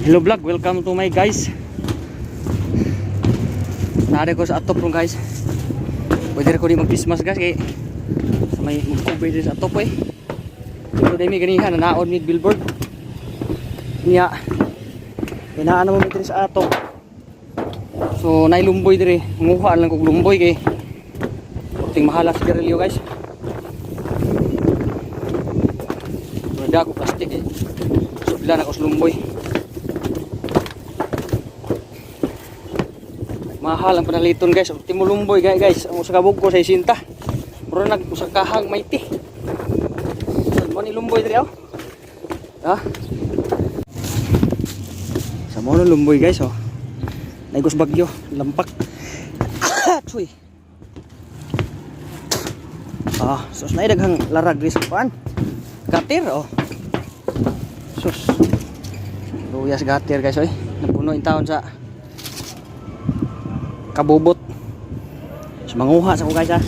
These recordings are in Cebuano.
Hello vlog, welcome to my guys. Naari ko sa atop ron, guys. Pwede rin ko di mag-Christmas, guys, kay sa may mag-cover din sa atop eh. Dito din may ganihan, nanaon mig billboard. Niya. Kinaan naman diri sa atop. So nailumboy diri, manguha lang kog lumboy kay ting mahala sa sigarilyo, guys. Wala ko plastic eh. So bila na ko sa lumboy. Mahal ang panaliton, guys. Ultimo lumboy, guys, guys. Ang usa ka bugko sa isinta. Mura nag usa ka kahang maiti. So, mo ni lumboy diri oh. Ha? Sa mo lumboy, guys, oh. Naigos bagyo, lampak. Tuy. Ah, sus, na daghang larag diri sa kuan. Gater oh. Sus. Luyas gater, guys, oy. Napuno in taon sa kabubot. So, manguha sa ko, guys, ha.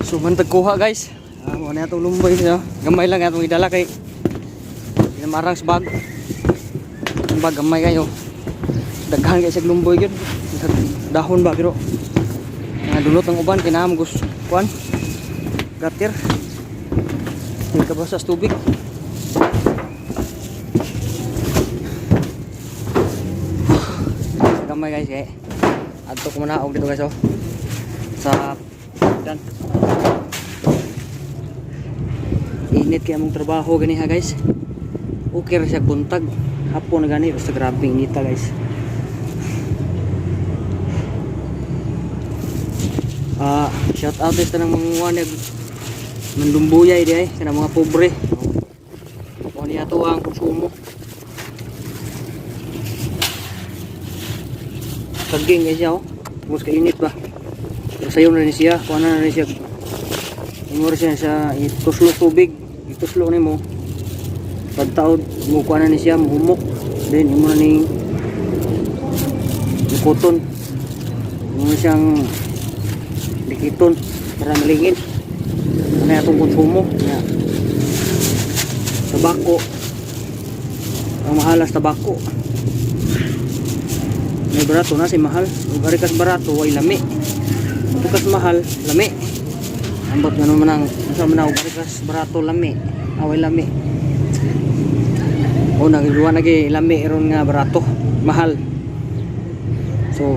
So man kuha, guys. Ah, mo na atong lumboy siya. Gamay lang atong idala kay pinamarang sa bag. Ang bag gamay kayo. Daghan kay sa lumboy gyud. Dahon ba pero nga dulot ang uban kay naa gus kuan. Gater. Hindi ka basa sa tubig. Gamay, guys, kay adto ko manaog dito, guys, oh. Sa dan. Init kay among trabaho ganiha, guys. Okay ra siya buntag. Hapon na gani basta grabe inita, guys. Ah, shout out sa tanang mga nag manlumbuyay di ay sa mga pobre. Mo niya to ang konsumo. Saging guys siya oh. Tungos ka init ba. Pero sayo na ni siya, kuha na ni siya. Imo siya sa ituslo tubig, ituslo nimo. Pagtaod mo kuha na ni siya, muhumok. Then imo na ning lukoton. Imo na siyang Likiton para malingin. Ano atong konsumo? Ya. Tabako. Ang mahal sa tabako. May barato na si mahal. Ug ari kas barato way lami. Ug kas mahal, lami. Ambot nga naman ang sa man ug ari kas barato lami. Away lami. O nagduwa nagi lami ron nga barato, mahal. So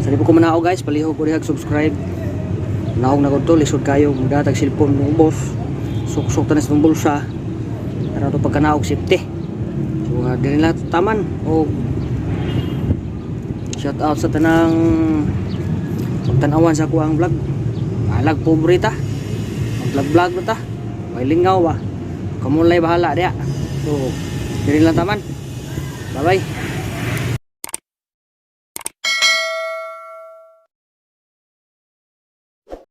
sa di po ko manao guys, palihog ko dihag subscribe. Naog na ko to, lisod kayo, mudatag cellphone mong boss. Suksok tanis mong bulsa. Pero to pagkanaog safety. So dili lang taman o shout out sa tanang pagtanawan sa kuang vlog. Alag pobre ta. Vlog vlog na ta. May lingaw ba. Kamulay bahala diya. So, dili lang taman. Bye bye.